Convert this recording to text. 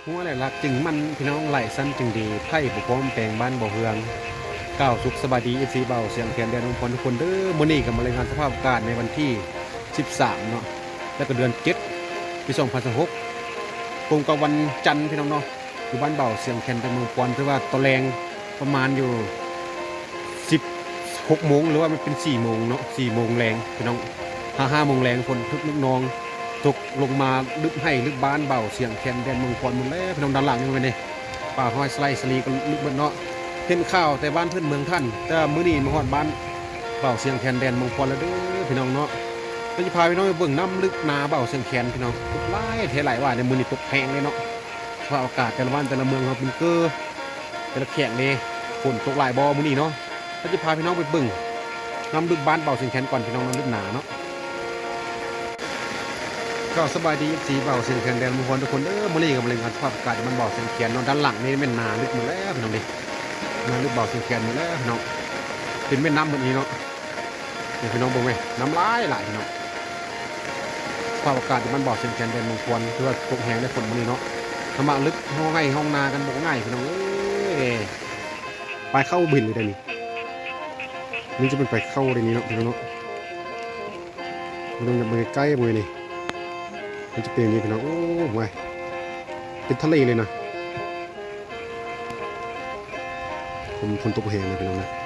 ຫົວແຫຼະຫຼັກຈຶ່ງມັນ ພີ່ນ້ອງ ໄຫຼຊັ້ນຈຶ່ງດີ ໄພບໍ່ພວມແປງບ້ານບໍ່ເຮືອງ. ກ່າວສຸກສະບາຍດີ ເອັຟຊີ ບ່າວສຽງແຄນແດນເມືອງພອນທຸກຄົນເດີ. ມື້ນີ້ກໍມາລາຍງານສະພາບອາກາດໃນວັນທີສິບສາມເນາະ ແລ້ວກໍເດືອນເຈັດ ປີສອງພັນຊາວຫົກ ກົງກັບວັນຈັນ ພີ່ນ້ອງເນາະ. ຢູ່ບ້ານບ່າວສຽງແຄນແດນເມືອງພອນ ຖືວ່າຕອນແລງປະມານຢູ່ສິບຫົກໂມງ ຫຼືວ່າມັນເປັນສີ່ໂມງເນາະ ສີ່ໂມງແລງ ພີ່ນ້ອງ ຫາຫ້າໂມງແລງ ຝົນທຶກນຶກນອງ ຕົກລົງມາລຶບໄຮ່ລຶບບ້ານບ່າວສຽງແຄນແດນເມືອງພອນໝົດແລ້ວ ພີ່ນ້ອງ. ດ້ານຫຼັງນີ້ແມ່ນເດ້ ປ່າຮອຍສະໄລສະລີກໍລຶບໝົດເນາະ. ເຫັນຂ່າວແຕ່ບ້ານເພິ່ນເມືອງທ່ານ ແຕ່ວ່າມື້ນີ້ມາຮອດບ້ານບ່າວສຽງແຄນແດນເມືອງພອນແລ້ວເດີ ພີ່ນ້ອງເນາະ. ເຮົາຈະພາພີ່ນ້ອງໄປເບິ່ງນ້ຳລຶກນາບ່າວສຽງແຄນ ພີ່ນ້ອງ. ຕົກຫຼາຍແທ້ຫຼາຍວ່າໃນມື້ນີ້ ຕົກແຮງເລີຍເນາະ. ສະພາບອາກາດແຕ່ລະບ້ານແຕ່ລະເມືອງເຮົາເປັນເກີ ແຕ່ລະແຂວງເດ້ ຝົນຕົກຫຼາຍບໍ່ມື້ນີ້ເນາະ. ເຮົາຈະພາພີ່ນ້ອງໄປເບິ່ງນ້ຳລຶກບ້ານບ່າວສຽງແຄນກ່ອນ ພີ່ນ້ອງ ນ້ຳລຶກນາເນາະ. ກໍສະບາຍດີ ເອັຟຊີ ບ່າວສຽງແຄນແດນເມືອງພອນທຸກຄົນເດີ. ມື້ນີ້ກໍມາລາຍງານສະພາບອາກາດຢູ່ບ້ານບ່າວສຽງແຄນເນາະ. ດ້ານຫຼັງນີ້ແມ່ນນາລຶກໝົດແລ້ວ ພີ່ນ້ອງເດ້ ນາລຶກບ່າວສຽງແຄນໝົດແລ້ວ ພີ່ນ້ອງ. ເປັນແມ່ນ້ຳໝົດນີ້ເນາະ. ນີ້ພີ່ນ້ອງເບິ່ງແມ່ ນ້ຳຫຼາຍໆ ພີ່ນ້ອງ. ສະພາບອາກາດຢູ່ບ້ານບ່າວສຽງແຄນແດນເມືອງພອນ ຖືວ່າຕົກແຮງໄດ້ຝົນມື້ນີ້ເນາະ. ຖ້າມາລຶກຮ່ອງໄຮ່ຮ່ອງນາກັນບໍ່ງ່າຍ ພີ່ນ້ອງເອີຍ. ປາຍເຂົ້າບໍ່ເຫັນເລີຍເດ້ນີ້ ມັນຈະເປັນປາຍເຂົ້າເດ້ນີ້ເນາະ ພີ່ນ້ອງເນາະ. ພີ່ນ້ອງຢາກເບິ່ງໃກ້ໆ ເບິ່ງນີ້ ມັນຈະເປັນຢ່າງນີ້ ພີ່ນ້ອງ. ໂອ້ ໂຫຍ ເປັນທະເລເລີຍນະ. ຝົນ ຝົນຕົກແຮງເລີຍ ພີ່ນ້ອງນະ.